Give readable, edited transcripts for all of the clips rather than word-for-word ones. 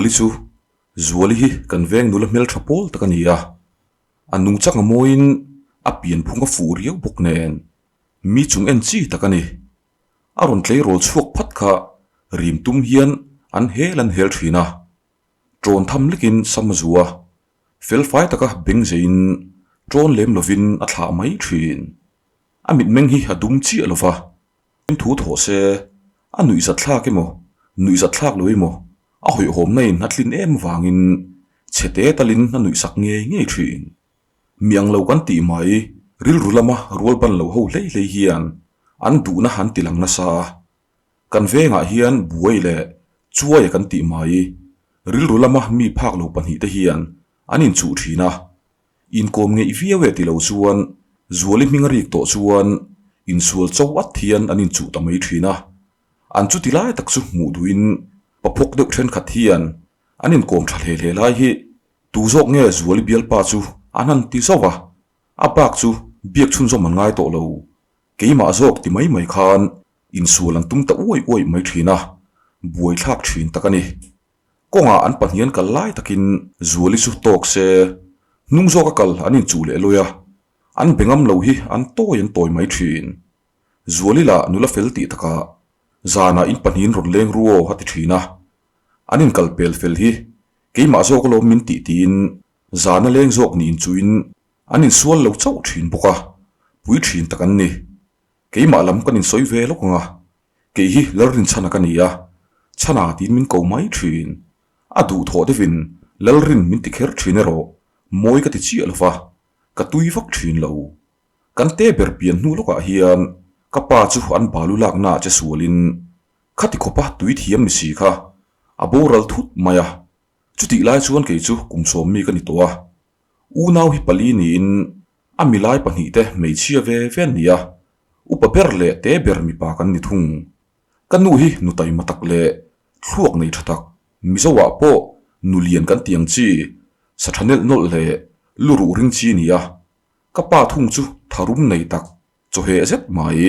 Zuali chu Zuali hi kan veng nula hmeltha pawl tak a ni a, a nungchang a mawiin a pianphung a fuh riau bawk nen mi chung en chi tak a ni. A rawn tleirawl chhuak phat kha rim tum hian an hel an hel thin a, ṭawn tham lekin sam a zu a, felfai taka beng zeiin ṭawn lem lovin a thlah mai thin. A mitmeng hi a dum chiah lo va, in thu thawh se, a nuihzat thlak emaw, nuihzat thlak lo emaw, a hawihhawmna in a tlin em vangin chhe te talin a nuihsak ngei ngei thin. Mi ang lo kan tih mai, rilru lama rual ban lo ho hlei hlei hian an duhna an ti lang nasa a. Kan vengah hian buai leh chuaia kan tih mai, rilru lama mi phak lo pahnihte hian an inchuh thin a. Inkawm ngeih viau e ti lo chuan Zuali hming a rik tawh chuan insual cho at hian an inchuh ta mai thin a. An chuti lai tak chu hmuh duhin paphawk deuh thenkhat hian an inkawm tha hle hle lai hi tu zawk nge Zuali bialpa chu an han ti zauh a, a bak chu biak chhunzawm an ngai tawh lo. Keimah zawk ti mai mai khan insual an tum ta uai uai mai thin a, buaithlak thin tak a ni. Kawngah an pahnian kal lai takin Zuali chu tawk se, hnung zawka kal an inchuh leh lawi a, an be ngam lo hi an tawi an tawi mai thin. Zuali lah nula fel tih takah zanah in pahnihin rawn leng ru aw a ti thin a, an inkal pel fel hi keimah zawk alawm min tih tiin zana leng zawk nih inchuhin an insual lo chauh thin bawk a, pui thin tak an ni. Keimah lam kan insawi ve lawk ang a, Kei hi Lalrinchhana ka ni a, Chhana tiin min ko mai thin. A duhthawh deuhin Lalrin min ti kher thin erawh mawi ka ti chiah lo va, ka tui vak thin lo. Kan te ber pian hnu lawkah hian ka pa chu an balu laknaah che sualin khati khawpa tui thiam ni si kha a boral thut mai a, chutih lai chuan kei chu kum sawmmi ka ni tawh a. Unau hi pali niin a milai pahnihte hmeichhia ve ve an ni a, Upa ber leh te ber mipa kan ni thung. Ka nu hi nu taima tak leh thluak nei tha tak, Mizoah pawh nu lian kan ti ang chi, sa tha nelh nawlh leh lu ruh ring chi a ni a. Ka pa thung chu tharum nei tak, chawheh zet mai,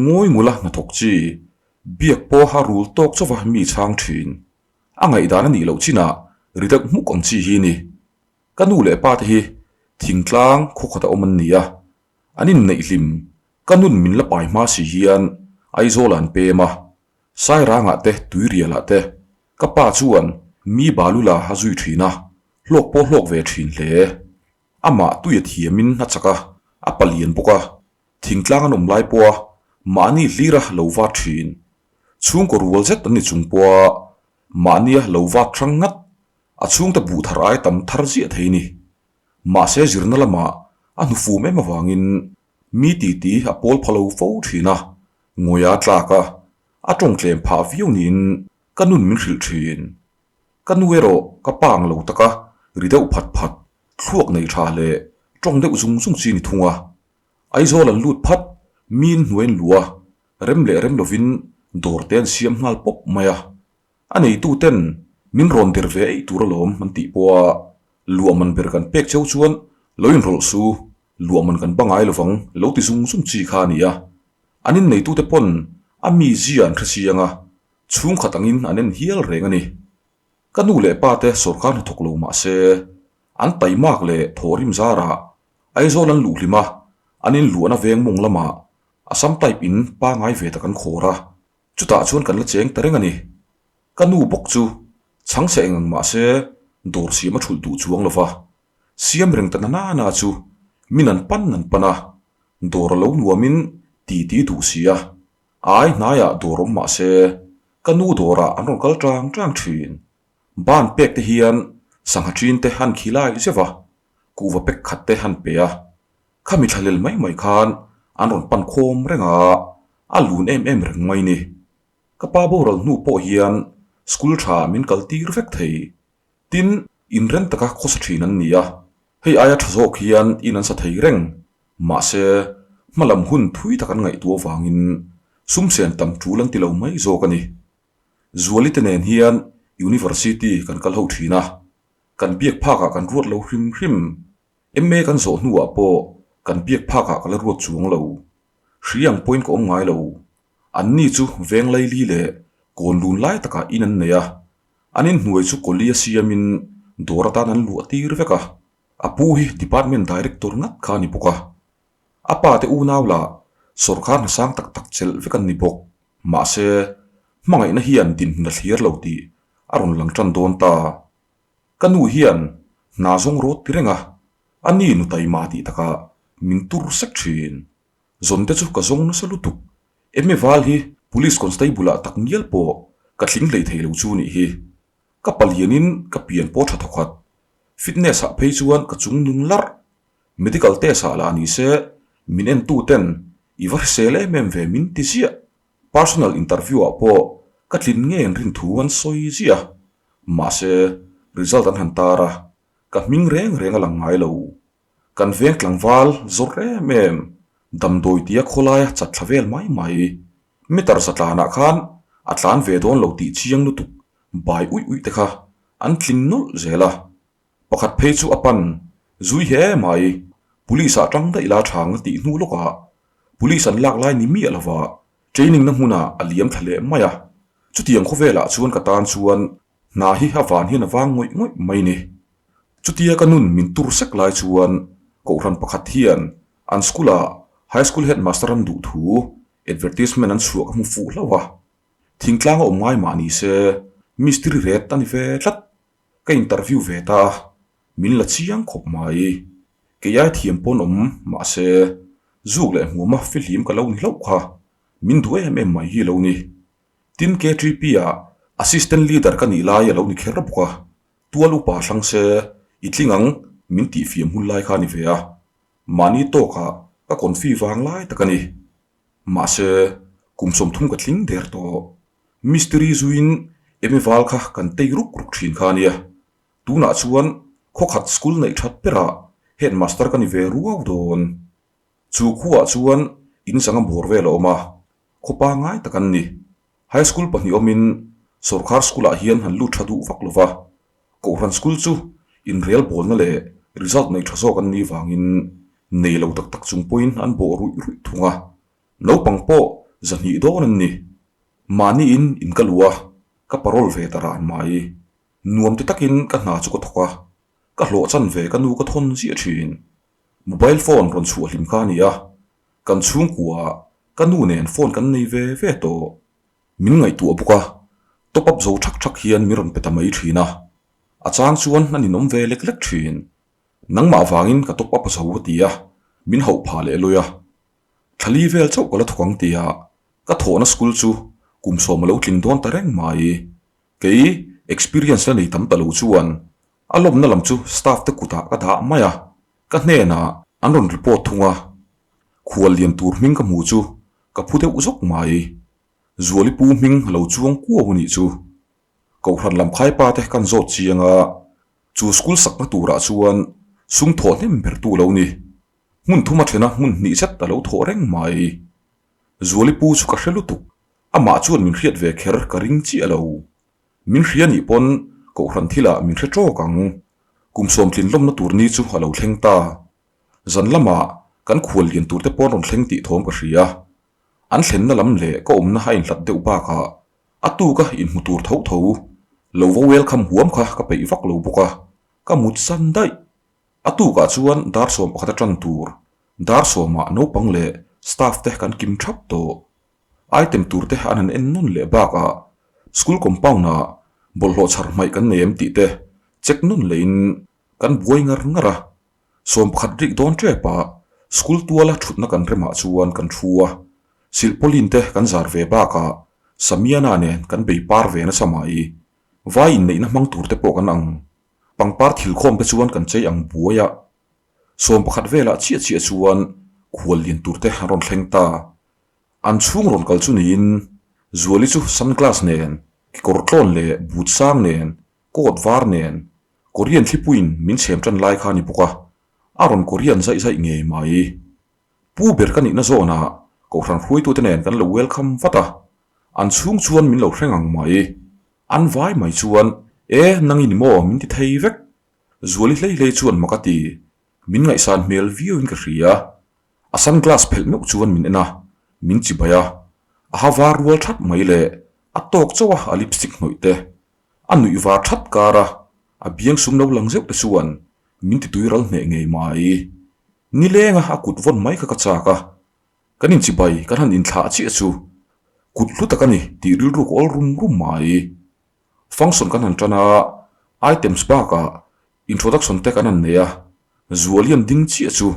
ngawi ngula hnathawk chi, biak pawha rul tawk chauva mi chhang thin. A ngaihdan a nih loh chinah ri deuh hmuk ang chi hi a ni. Ka nu leh pa te hi thingtlang khawkhata awm an ni a, An inneih hlim, ka nun min la pai hma si hian Aizawl an pem a, Sairangah te Tuirialah te ka pa chuan mi balula a zui thin a, hlawk pawh hlawk ve thin hle. Amah tui a thiamin a chak a, a palian bawk a, thingtlang an awm lai pawha mahni hlira lo vat thin. Chhungkaw rual zet an ni chung pawha mahnia lo vat hrang ngat, a chhungte buh thar ai tam thar ziah thei ni. Mahse zirna lamah a hnufum em avangin mi titi a pawl pha lo fo thin a, ngawia tlak a, a tawng tlem phah viau niin ka nun min hrilh thin. Ka nu erawh ka pa ang lo taka ri deuh phat phat, thluak nei tha leh tawng deuh zung zung chi ni thung a. Aizawl an lut phat, miin hnuai an luh a, rem leh rem lovin dawr te an siam nghal pawp mai a. A neituten min rawn der ve eih tur alawm an tih pawha luahman ber kan pek cheu chuan lo inrawlh su, luahman kan bangai lovang lo ti zung zung chi kha a ni a. An inneitute pawn a mi zia an hre chiang a, chhungkhat angin an en hial reng a ni. Ka nu leh pa te sawrkar hnathawk lo mah se, an taimak leh thawhrim zarah Aizawl an luh hlim a, an inluahna veng mawng lamah Assam type in pangai ve tak an khawr a. Chutah chuan kan la cheng ta reng a ni. Ka nu bawk chu chhang se eng ang mah se dawr siam a thulh duh chuang lo va, siam reng ta na na na chu min an pan an pan a, dawr a lo nuamin ti ti duh si a, ai hnaiah dawr awm mah se ka nu dawrah an rawn kal tang tang thin. Ban pek te hian sangha chin te han khilai zeuh a, kuhva pek khat te han pe a, Khami thlalel mai mai khan an rawn pan khawm reng a, a lun em em reng mai ni. Ka pa boral hnu pawh hian school tha min kal tir vek thei. Tin, inren taka khawsa thin an ni a, hei aia tha zawk hian in an sa thei reng. Mahse, hmalam hun thui tak an ngaihtuah avangin sum sen tam tul an ti lo mai zawk a ni. Zuali te nen hian University kan kal ho thin a, kan biak phakah kan ruat lo hrim hrim. MA kan zawh hnuah pawh kan biak phakah ka la ruat chuang lo. Hri ang pawhin ka awm ngai lo. Anni chu veng laili leh kawn lun lai takah in an nei a. An inhnuai chu kawli a siamin dawr atan an luah tir vek a, a pu hi department director ngat kha a ni bawk a. A pa te unau lah sawrkar hna sang tak tak chelh vek an ni bawk. Mahse, hmangaihna hian dinhmun a thlir lo tih a rawn lang tan dawn ta. Ka nu hian hna zawng rawt ti reng a, a ni nu taima tih takah min tur sek thin. Zawn te chu ka zawng nasa lutuk. Eme val hi Police Constable ah tak ngial pawh ka tling hlei thei lo chu nih hi. Ka palianin ka pian pawh tha thawkhat. Fitness ah phei chuan ka chung nung larh. Medical test ah lah ni se min en tu ten i va hrisel em em ve min ti ziah. Personal interview ah pawh ka tlin ngei an rin thu an sawi ziah. Mahse result an han tar a, ka hming reng reng a lang ngai lo. Kan veng tlangval zawrh em em, damdawi tia khawlaia chat thla vel mai mai. Meter za tlanah khan a tlan ve dawn lo tih chiang lutuk bai uih uih te kha an tling nawlh zel a. Pakhat phei chu a pan zui he mai, Police ah tang daih la thang a tih hnu lawkah Police an lak lai ni miah lova training na hmunah a liam thla leh mai a. Chutiang khawvelah chuan ka tan chuan Hna hi a van hian a vang ngawih ngawih mai ni. Chutia ka nun min tur sek lai chuan Kohhran pakhat hian an school ah High School Headmaster an duh thu advertisement an chhuah ka hmu fuh hlauh a. Thingtlang a awm ngai mah ni se mistiri ret a ni ve tlat. Ka interview ve ta a, min la chiang khawp mai. Kei ai thiam pawn awm mah se zuk leh hmuama fihlim ka lo ni hlauh kha min duh em em mai hi lo ni. Tin KTP ah Assistant Leader ka nih lai a lo ni kher bawk a, tual upa thlang se i tling ang min tih fiam hun lai kha a ni ve a, mahni tawkah ka confi vang lai tak a ni. Mahse, kum 30 ka tling der tawh. Mistiri zuiin Emi val kha kan tei ruk ruk thin kha a nia. Tunah chuan khawkhat school neih that berah Headmaster ka ni ve ruau dawn. Chu khuaah chuan in zanga bawr vel a awm a, khaw pangngai tak an ni. High school pahnih awmin sawrkar school ah hian han lut tha duh vak lova, Kohhran school chu inrel bawlna leh result nei tha zawk an nih vangin nei lo tak tak chung pawhin an bawh ruih ruih thung a, naupang pawh zahnih dawn an ni. Mahniin in ka luh a, ka parole ve ta ran mai. Nuam ti takin ka hna chu ka thawk a, ka hlawh chan ve ka nu ka thawn ziah thin. Mobile phone rawn chhuah hlim kha a ni a, kan chhungkua ka nu nen phone kan nei ve ve tawh. Min ngaihtuah bawk a, top up zo thak thak hian min rawn pe ta mai thin a, a chang chuan a ninawm ve lek lek thin. Nangmah vangin ka top up zo a ti a, min hauh phah leh lawi a. Thlali vel chauh ka la thawk ang tia ka thawhna school chu kum sawm a lo tling dawn ta reng mai. Kei experience la nei tam ta lo chuan A lawmna lam chu staff te kutah ka dah mai a, ka hnenah an rawn report thung a. Khual lian tur hming ka hmuh chu ka phu deuh zawk mai. Zuali pu hming a lo chuang kuau a nih chu. Kohhran lam khaipa te kan zawt chiang a, chu school sakna turah chuan sum thawh hnem ber tu lo ni. Hmun thuma thena hmun hnih zet a lo thawh reng mai. Zuali pu chu ka hre lutuk, amah chuan min hriat ve kher ka ring chiah lo. Min hria nih pawn Kohhran thilah min hre tawk ang. Kum sawmtlin lawmna tur ni chu a lo thleng ta. Zan lamah kan khual lian tur te pawn rawn thleng tih thawm ka hria. An thlenna lam leh ka awmna a inhlat deuh bakah a tuka inhmu tur tho tho lo va welcome huam kha ka peih vak lo bawk a, ka mut san daih. A tukah chuan dar 11 a tan tur dar sawmah naupang leh staff te kan kim thap tawh. Item tur te an han en nawn leh bakah school compound ah bawlhhlawh chhar hmaih kan nei em tih te check nawn leh in kan buai ngar ngar a. 11 rik dawn tep ah school tuala thutna kan remah chuan kan thu a, silhpawlin te kan zar ve bakah Samiana nen kan bei par ve nasa mai. Vai inneihna hmang tur te pawh kan ang. Pangpar thilkhawm te chuan kan chei ang buai a. 11 velah chiah chiah chuan khual lian tur te an rawn thleng ta. An chhung rawn kal chu niin Zuali chu sunglass nen, kekawr tlawn leh but sang nen, coat var nen, Korean thlipuiin min chhem tan lai kha a ni bawk a, a rawn Korean zaih zaih ngei mai. Pu ber ka nihna zawnah Kohhran hruaitute nen kan lo welcome vat a, an chhung chuan min lo hre ngang mai. An vai mai chuan, E, nang i ni maw? min ti thei vek. Zuali hlei hlei chuan mak a ti, min ngaihsan hmel viauin ka hria. A sunglass phelh meuh chuan min en a, min chi bai a. A ha var rual that mai leh a tawk chauh a a lipstick hnawih te. A nuih var that kar a, a biang sum lo lang zeuh te chuan min ti tui ral hneh ngei mai. Nilenga a kut vawn mai kha ka chak a, kan inchibai kan han inthlah chiah chu kut hlu tak a ni tih rilru ka awl rum rum mai. Function kan han tan a, items bakah introduction te kan han nei a, Zualian ding chiah chu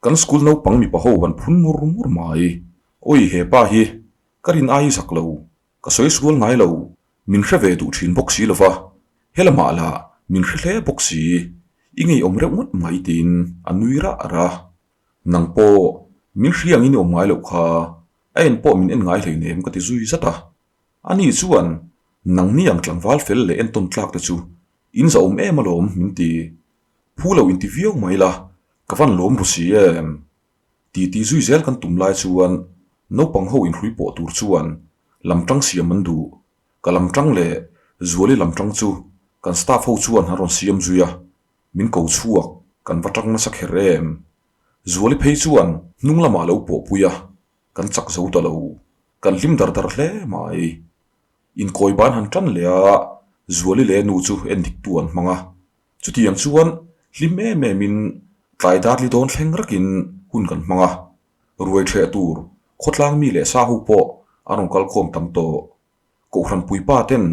kan school naupang mipa ho an phun mur mur mai. Awi he pa hi ka rin ai zak lo, ka sawi sual ngai lo, min hre ve duh thin bawk si lova, helamah lah min hre hle bawk si, i ngeiawm reuh ngawt mai tiin a nui rah rah. Nang pawh min hria angin i awm ngai loh kha, a en pawh min en ngai hleinem ka ti zui zat a. Ani chuan, Nangni ang tlangval fel leh entawn tlak te chu in zahawm em alawm min ti. Phu lo inti viau mai la, ka van lawm ru si em? Ti ti zui zel kan tum lai chuan naupang ho inhrui pawh tur chuan lamtang siam an duh. Ka lamtang leh Zuali lamtang chu kan staff ho chuan an rawn siam zui a, min ko chhuak kan va tang nasa kher em? Zuali phei chuan hnung lamah a lo pawhpui a, kan chak zo ta lo. Kan hlim dar dar hle mai. Inkawi ban han tan leh a, Zuali leh nu chu en dik tu an hmang a. Chutiang chuan hlim em em in tlai dar li dawn thleng rakin hun kan hmang a. Ruai ṭheh tur khawtlang mi leh sa ho pawh an rawn kal khawm tam tawh. Kohhran puipa ten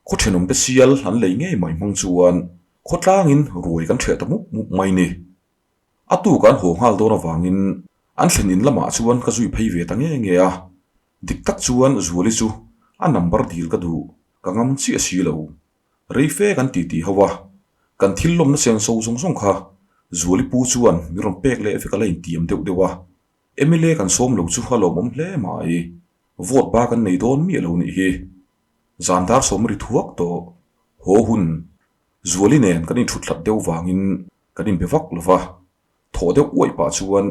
khaw ṭhenawm te sial an lei ngei mai hmang chuan khawtlangin ruai kan ṭheh ta mup mup mai ni. A tuk an haw nghal dawn avangin an thlen in lamah chuan ka zui phei ve ta nge nge a. Dik tak chuan Zuali chu a number dil ka duh, ka ngam chiah si lo. Rei fe kan ti tih ho a, kan thil lawmna senso zawng zawng kha Zuali pu chuan min rawn pek leh vek a la intiam deuh deuh a. Mla kan sawm lo chu a lawmawm hle mai. Vote ba kan nei dawn miah lo nih hi. Zan dar sawm ri thuak tawh. Haw hun Zuali nen kan inthut hlat deuh vangin kan inbe vak lo va, thawh deuh uaih pah chuan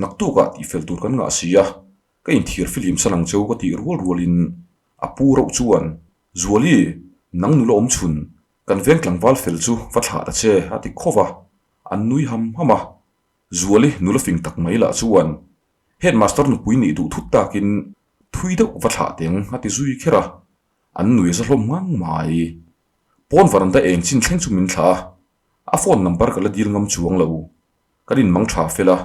naktukah tihfel tur kan ngah si a, ka inthiar fihlim san ang cheu ka tih rual rualin a pu rauh chuan, Zuali, nang nula awm chhun, kan veng tlangval fel chu va thlah ta che a ti khawp a, an nui ham ham a. Zuali nula fing tak mai lah chuan Headmaster nupui nih duh thut takin thui deuh va thlah teng a ti zui kher a, an nui za hlawm ngang mai. Pawn varanda eng chin thleng chu min thlah a, a phone number ka la dil ngam chuang lo. Kan inmang tha fel a,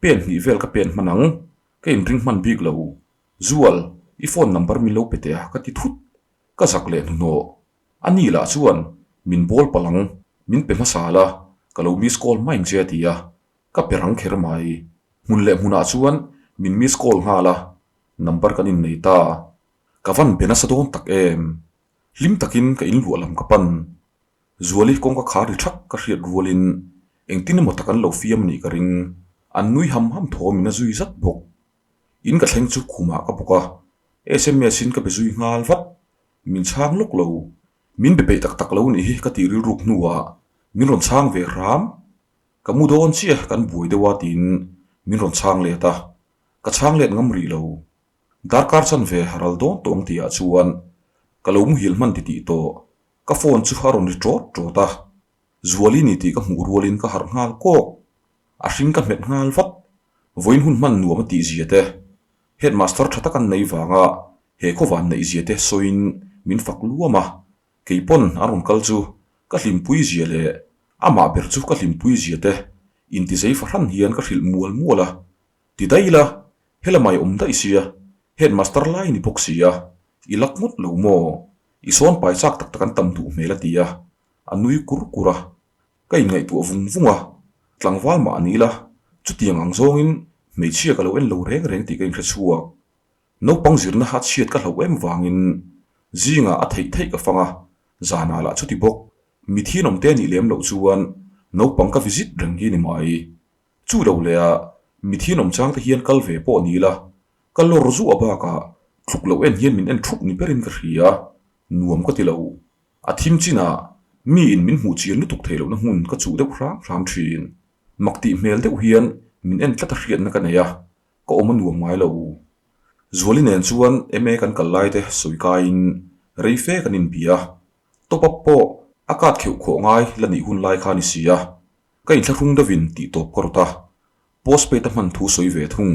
pen hnih vel ka pen hman ang, ka inring hman bik lo. Zual, i phone number min lo pe teh a ka ti thut, ka zak leh hnuhnawh. A ni lah chuan min bawl palh ang, min pe hmasa la, ka lo miss call mai ang che a ti a, ka pe rang kher mai. Hmun leh hmunah chuan min miss call nghal a, number kan innei ta. Ka van be nasa dawn tak em? Hlim takin ka inluah lam ka pan. Zuali kawngka khar ri thak ka hriat rualin engtin emaw tak an lo fiam anih ka ring. An nui ham ham thaw min a zui zat bawk. In ka thleng chu khumah ka bawk a, sms in ka be zui nghal vat. Min chhang lawk lo. Min be peih tak tak lo nih hi ka tih rilruk hnuah min rawn chhang ve hram. Ka mu dawn chiah kan buai deuh a tiin min rawn chhang let a, ka chhang let ngam rih lo. Darkar chanve ral dawn tawh ang tihah chuan ka lo muhil hman titih tawh. Ka phone chu a rawn ri ṭawt ṭawt a, Zuali ni tih ka hmuh rualin ka harh nghal kawk. A hring ka hmet nghal vat. Vawiin hun hman nuam a tih zia te, headmaster ṭha tak an nei vanga he khawvan neih zia te sawiin min fak luam a. Kei pawn a rawn kal chu ka hlimpui zia leh amah ber chu ka hlimpui zia te intizei fahran hian ka hrilh mual mual a. Ti daih ila, helamai awm daih sia, headmaster lai ni bawk sia, i lak ngawt lo maw? I sawn pai chak tak tak an tam duh hmel a ti a, a nui kur kur a. Ka inngaihtuah vung vung a, tlangval mah ni ila, chutiang ang zawngin hmeichhia ka lo en lo reng reng tih ka inhre chhuak. Naupang zirna a chhiat ka hlauh em vangin zingah a theih theih ka fang a, zanah lah chuti bawk, mithian awmte a nih lem loh chuan naupang ka visit reng hi ni mai. Chu lo leh a, mithian awm chang te hian kal ve pawh ni ila, ka lawr zuah bakah tluk loh en hian min en thup ni berin ka hria, nuam ka ti lo. A thim chinah miin min hmuh chian lutuk theih lohna hmun ka chuh deuh hram hram thin. Mak tih hmel deuh hian min en tlat a hriatna ka nei a, ka awm a nuam ngai lo. Zuali nen chuan MA kan kal lai te sawi kaiin rei fe kan inbia a, top up pawh a kat kheuh khawh ngai la nih hun lai kha a ni si a. Ka inthlahrung deuhin tih tawp ka rawt a, postpaid a hman thu sawi ve thung.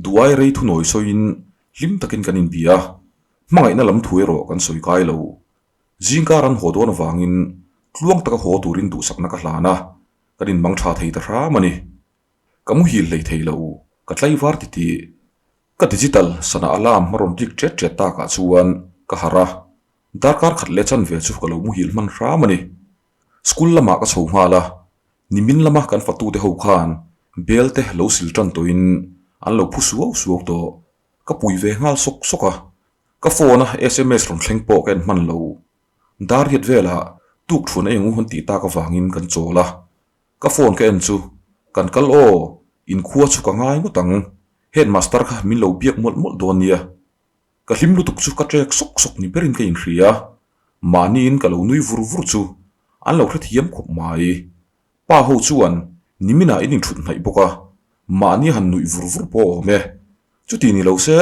Duai rei thunawi sawiin hlim takin kan inbia a, hmangaihna lam thu erawh kan sawi kai lo. Zingkar an haw dawn avangin tluang taka haw turin duhsakna ka hlan a, kan inmang tha thei ta hram a ni. Ka muhil hlei thei lo, ka tlaivar titih. Ka digital sana alarm a rawn rik ṭet ṭet takah chuan ka harh a, darkar khat leh chanve chu ka lo muhil hman hram a ni. School lamah ka chho nghal a, nimin lama kan fatute ho khan bel te lo sil tan tawhin an lo phu suau suau tawh. Ka pui ve nghal sawk sawk a, ka phone a sms rawn thleng pawh ka en hman lo. Dar riat velah tuk thuan a eng u an tih tak avangin kan chawl a, ka phone ka en chu kan kal aw, inkhua chu ka ngai ngawt ang, headmaster kha min lo biak mawlh mawlh dawn nia. Ka hlim lutuk chu ka ṭek sawk sawk ni berin ka inhria. Mahniin ka lo nui vur vur chu an lo hrethiam khawp mai. Pa ho chuan niminah in inthut hnaih bawk a, mahni han nuih vur vur pawh a awm e. Chuti ni lo se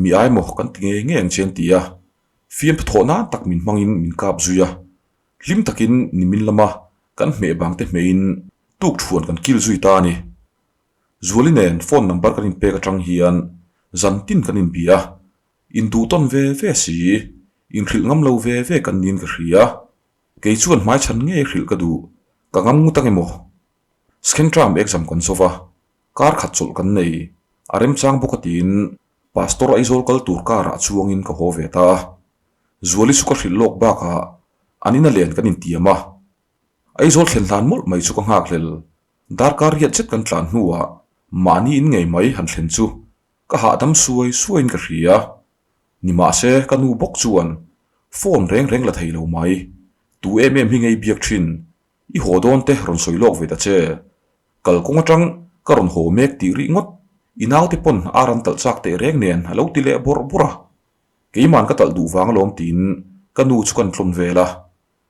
mi ai maw kan ti ngei ngei ang che an ti a. Fiamthu thawh nan tak min hmangin min kap zui a. Hlim takin nimin lama kan hmeh bang te hmeiin tukṭhuan kan kil zui ta a ni. Zuali nen phone number kan inpek atang hian zan tin kan inbia a, induh tawn ve ve si, inhrilh ngam lo ve ve kan niin ka hria. Kei chuan hmaichhan ngei hrilh ka duh, ka ngam ngut ang emaw? Second term exam kan zo va, kar khat chawlh kan nei, a remchang bawk a tiin Pastor Aizawl kal tur car ah chuangin ka haw ve ta a. Zuali chu ka hrilh lawk bakah an ina len kan intiam a, Aizawl thlen hlan mawlh mai chu ka nghakhlel. Darkar riat zet kan tlan hnuah mahni in ngei mai han thlen chu ka hahdam suai suaiin ka hria. Nimahse ka nu bawk chuan phone reng reng la thei lo mai. Tu em em hi ngei biak thin, i haw dawn te rawn sawi lawk ve ta che. Kalkawng atang ka rawn haw mek tih rih ngawt, i naute pawn ar an talh chak teh reng nen a lo ti leh bawrh bawrh a. Keiman ka talh duh vang alawm tiin ka nu chu kan tlawn vel a.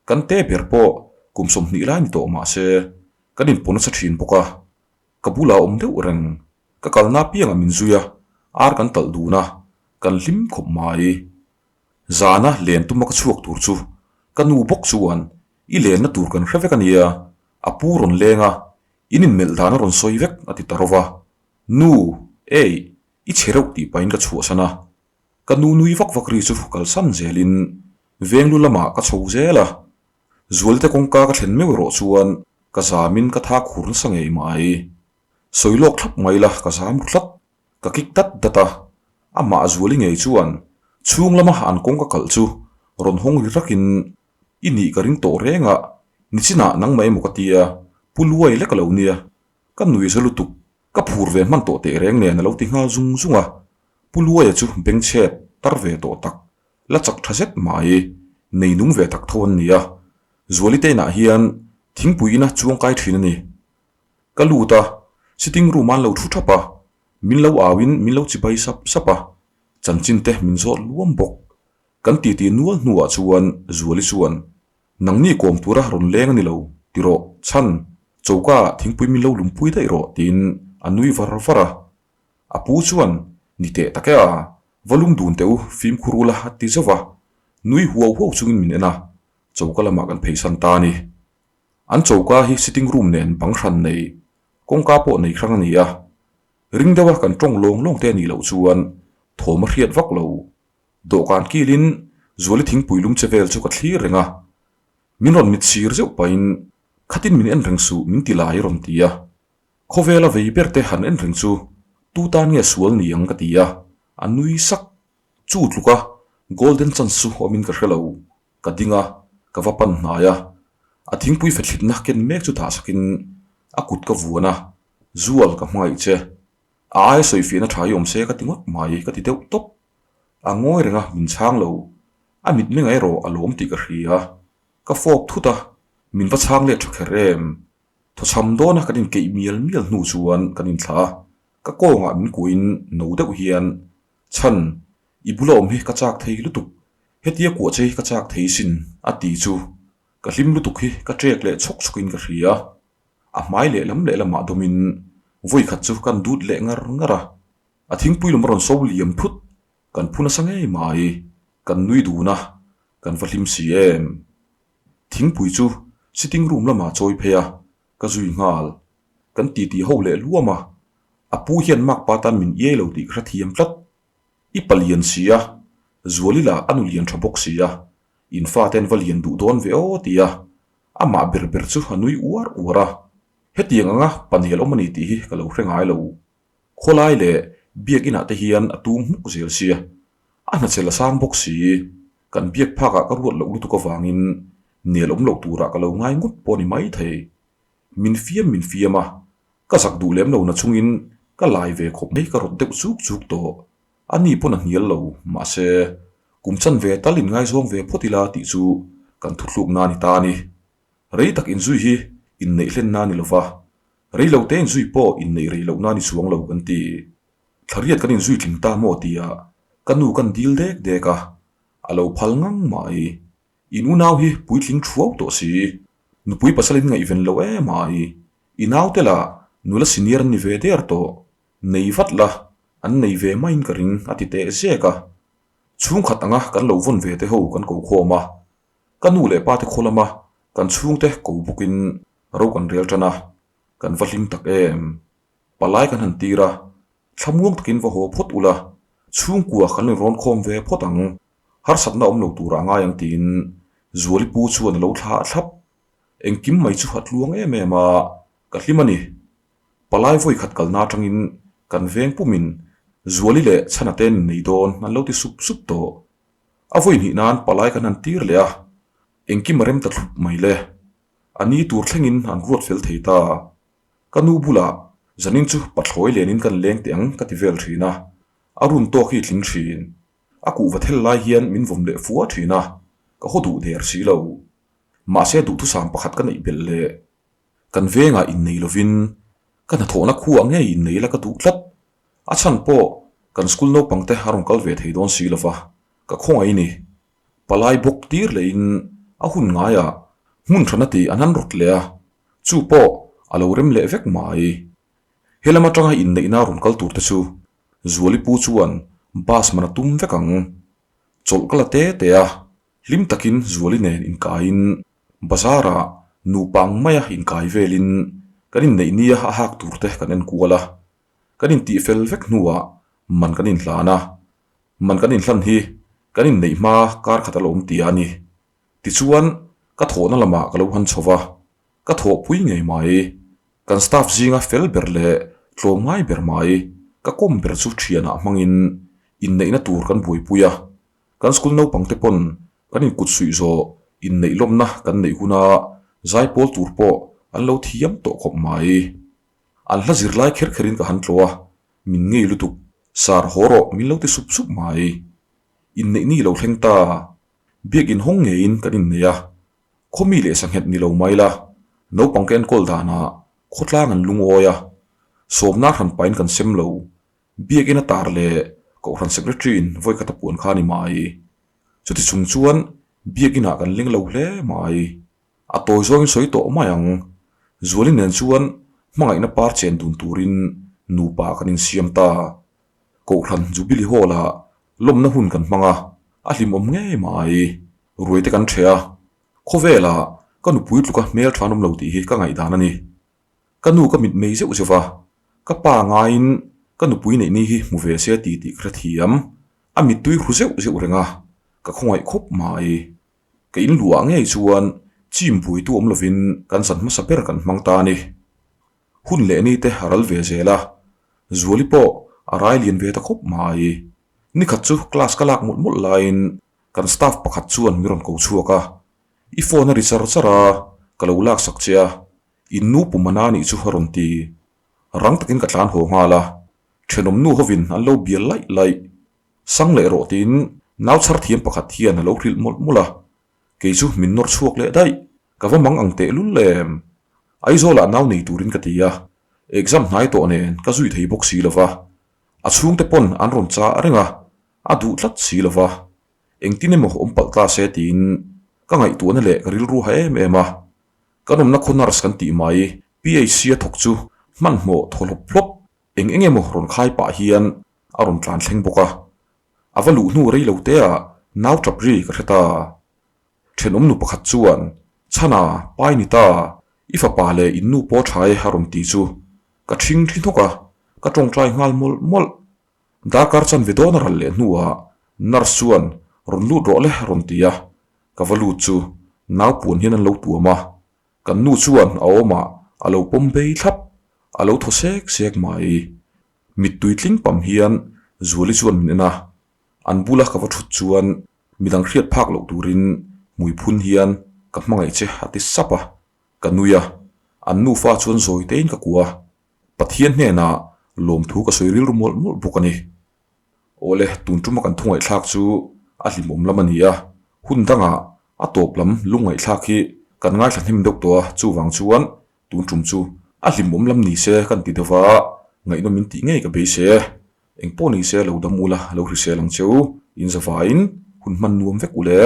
Kan te ber pawh kum 20 lai ni tawh mah se kan inpaw nasa thin bawk a, ka bulah awm deuh reng. Ka kalna apiangah min zui a, ar kan talh dun a, kan hlim khawp mai. Zana len tuma ka chhuak tur chu ka nu bawk chuan i lenna tur kan hre vek a nia, a pu rawn leng a, in inmelh dan a rawn sawi vek a ti ta ro va. Nu, ei, i chhe reuh tih pahin ka chhuahsan a, Ka nu nui vak vak ri chu kalsan zelin venglu lamah ka chho zel a, Zualte kawngka ka thlen meuh erawh chuan ka zamin ka tha khur nasa ngei mai. Sawi lawk thlap mai la ka zam ru tlat, ka kik dat dat a, amah Zuali ngei chuan chhung lama an kawngka kalh chu rawn hawng ri rakin i nih ka ring tawh reng a, nichinah nangmah emaw ka tia, pu luai lek a lo nia, ka nui za lutuk, ka phur ve hman tawh teh reng nen a lo ti nghal zung zung a. Pu Luaia chu bengchhet tar ve tawh tak, la chak tha zet mai, nei nung ve tak tho an ni a. Zuali te inah hian thingpui ina chuang kai thin a ni. Ka lut a, sitting room ah an lo thu thap a, min lo au in min lo chibai sap sap a, chanchin te min zawt luam bawk. Kan titi nual hnuah chuan Zuali chuan, Nangni kawm tura rawn leng a ni lo, ti rawh, chhan, choka ah thingpui min lo lumpui daih rawh, tiin a nui var var a. A pu chuan, Ni teh tak e a, va lum dun teh u, fimkhur ula a ti zauh a. Nui huau huau chungin min en a, choka lamah kan pheisan ta a ni. An choka hi sitting room nen bang hran nei, kawngka pawh nei hrang a ni a. Ring deuha kan tawng lawng lawng te a nih loh chuan thawm a hriat vak lo. Dawhkan kilin Zuali thingpui lum che vel chu ka thlir reng a. Min rawn mit sir zeuh pahin, Khatin min en reng suh min ti lai a rawn ti a. Khawvela vei ber te han en reng chu tu tan nge sual ni ang ka ti a, a nui sak. Chu tluk a, golden chance chu awmin ka hre lo. Ka ding a, ka va pan hnai a. A thingpui fethlitna ken mek chu dah sakin a kut ka vuan a, Zual ka hmangaih che. A aia sawifiahna tha hi awm se ka ti ngawt mai ka ti deuh tawp. A ngawi reng a, min chhang lo. A mitmeng erawh a lawm tih ka hria. Ka fawp thut a, min va chhang let tha kher em. Thawchham dawna kan inkeih mial mial hnu chuan kan inthlah a, ka kawngah min kuahin no deuh hian, Chhan, i bula awm hi ka chak thei lutuk, hetia kuah che hi ka chak thei sin, a ti chu ka hlim lutuk hi ka ṭek leh chhawk chhawkin ka hria. A hmai lehlam lehlamah dawmin vawikhat chu kan dut leh ngar ngar a, a thingpui lawm a rawn so liam thut, kan phu nasa ngei mai, kan nui dun a, kan va hlim si em. Thingpui chu sitting room lamah chawi phei a, ka zui nghal. Kan titi ho leh luam a, a pu hian makpa tan min iai lo tih ka hrethiam tlat. I palian si a, Zuali lah a nu lian tha bawk si a. In fate an va lian duh dawn ve aw ti a, amah ber ber chu a nui uar uar a. Hetiang anga panel awm a ni tih hi ka lo hre ngai lo. Khawlai leh biakinah te hian a tum hmuk zel sia. A hnachel a sang bawk si. Kan biak phakah ka ruat loh lutuk avangin nel awm loh turah ka lo ngai ngawt pawh a ni maithei. Min fiam min fiam a, ka zak duh lem lo na chungin ka lai ve khawp mai ka rawt deuh chuk chuk tawh. A ni pawn a hnial lo, mahse kum chan ve tal in ngaizawng ve phawt ila tih chu kan thuthlukna a ni ta a ni. Rei tak inzui hi inneih hlenna a ni lova, rei lo te inzui pawh inneih rei lohna a ni chuang lo kan ti. Thlariat kan inzui tling ta maw tia ka nu kan dil dek dek a, a lo phal ngang mai. In unau hi puitling thuau tawh si, nupui pasal in ngaihven lo em ai. I naute lah nula senior an ni ve der tawh, nei vat la, an nei ve maiin ka ring a ti teh zek a. Chhungkhat anga kan lo vawn ve te ho kan ko khawm a, Ka nu leh pa te khaw lama kan chhungte ko bawkin ro kan rel tan a, kan va hlim tak em. Palai kan han tir a, thlamuang takin va haw phawt ula, chhungkua kan inrawn khawm ve phawt ang, harsatna awm lo turah ngai ang tiin Zuali pu chuan a lo thlah thlap. Engkim mai chu a tluang em em a, ka hlim a ni. Palai vawi khat kalna atangin kan veng pumin Zuali leh Chhana te an innei dawn an lo ti sup sup tawh. A vawi hnih nan palai kan han tir leh a, engkim a rem ta thlup mai le. A ni tur thlengin an ruat fel thei ta. Ka nu bulah zanin chu pathlawi lenin kan leng teh ang ka ti vel thin a, a run tawk hi tling thin. A kuhva thel lai hian min vawm leh fua thin a, ka haw duh der si lo. Mahse duhthusam pakhat ka neih belh leh. Kan vengah innei lovin ka hnathawhna khuah ngei innei la ka duh tlat. A chhan pawh kan school naupang te a rawn kal ve thei dawn si lova, ka khawngaih ni. Palai bawk tir lehin a hun ngaiah hmun hrana tih an han rawt leh a, chu pawh a lo rem leh vek mai. He lam atanga inneihna rawn kal tur te chu Zuali pu chuan bus man a tum vek ang. Chawlh ka la te te a, hlim takin Zuali nen inkaiin Bazar-ah nupa ang maia inkai velin kan inneih nia a hak tur te kan en kual a, kan intih fel vek hnuah man kan inhlan a, man kan inhlan hi kan inneih hma kar khat a lo awm tia a ni. Tichuan, ka thawhna lamah ka lo han chho va, ka thawhpui ngei mai. Kan staff zinga fel ber leh tlawmngai ber mai, ka kawm ber chu thianah hmangin inneihna tur kan buaipui a, Kan school naupang te pawn kan inkut suih zawh inneih lawmna kan neih huna zaipawl tur pawh an lo thiam tawh khawp mai. An hla zirlai kher kherin ka han tlawh a, min ngei lutuk, sar haw rawh min lo ti sup sup mai. Inneih ni lo thleng ta, biak inhawng ngeiin kan innei a, khawmi leh sanghet ni lo mai la, naupang ka enkawl danah khawtlang an lungawi a, sawmna hran pahin kan sem lo, Biakin a tar leh Kohhran Secretary in vawi khat a puan kha a ni mai. Chuti chung chuan Biakin ah kan ling lo hle mai. A tawi zawngin sawi tawh mai ang. Zuali nen chuan hmangaihna par chen dun turin nupa kan insiam ta. Kohhran Jubilee Hall ah lawmna hun kan hmang a, a hlimawm ngei mai. Ruai te kan ṭheh a, khawvelah ka nupui tluka hmelṭha an awm lo tih hi ka ngaihdan a ni. Ka nu ka mit mei zeuh zeuh va, ka pa ngaiin ka nupui neih ni hi hmu ve se ti tih ka hrethiam. A mittui hru zeuh zeuh reng a, ka khawngaih khawp mai. Ka in luah ngei chuan chim buaitu awm lovin kan zan hmasa ber kan hmang ta a ni. Hun leh ni te a ral ve zel a, Zuali pawh a rai lian ve ta khawp mai. Nikhat chu class ka lak mawlh mawlh laiin kan staff pakhat chuan mi rawn ko chhuak a, I phone a ri char char a, ka lo laksak che a, In nu pum a na nih chu a rawn ti. Rang takin ka tlan haw nghal a, thenawm nu hovin an lo bial laih laih. Sang leh rawh tiin nau chhar thiam pakhat hian a lo hrilh mawlh mawlh a, kei chu min nawr chhuak leh daih, ka va mang ang teh lul em. Aizawlah nau nei turin ka ti a, exam hnai tawh nen ka zui thei bawk si lo va, a chhungte pawn an rawn chah reng a, a duh tlat si lo va, engtin emaw awm palh ta se tiin ka ngaihtuahna leh ka rilru ha em em a. Kan awmna khaw nurse kan tih mai, PHC a thawk chu hmanhmawh thaw hlawp hlawp eng eng emaw rawn khai pah hian a rawn tlan thleng bawk a. A va luh hnu rei lo te ah nau tap ri ka hre ta. Thenawm nu pakhat chuan, Chhana, pai ni ta, i fapa leh in nu pawh tha e a rawn ti chu ka thing thi hnawk a, ka tawngtai nghal mawlh mawlh. Darkar chanve dawn a ral leh hnuah nurse chuan rawn lut rawh le a rawn ti a. Ka va lut chu nau puan hian an lo tuam a, kan nu chuan a awmah a lo pawm bei thlap, a lo thaw sek sek mai. Mittui tling pam hian Zuali chuan min en a, an bula ka va thut chuan midang hriat phak loh turin hmui phun hian ka hmangaih che a ti sap a, ka nui a, an nufa chuan zawi tein ka kuah a, Pathian hnenah lawmthu ka sawi rilru mawlh mawlh bawk a ni. Awle, tun tuma kan thungaihthlak chu a hlimawm lam a ni a, hun dangah a tawp lam lungngaihthlak hi kan ngaithla hnem deuh tawh a, chuvang chuan tun tum chu a hlimawm lam ni se kan ti deuh a, ngaihnawm in tih ngei ka beisei e. Engpawh ni se lo dam ula, lo hrisel ang cheu, in zavaiin hun hman nuam vek ule.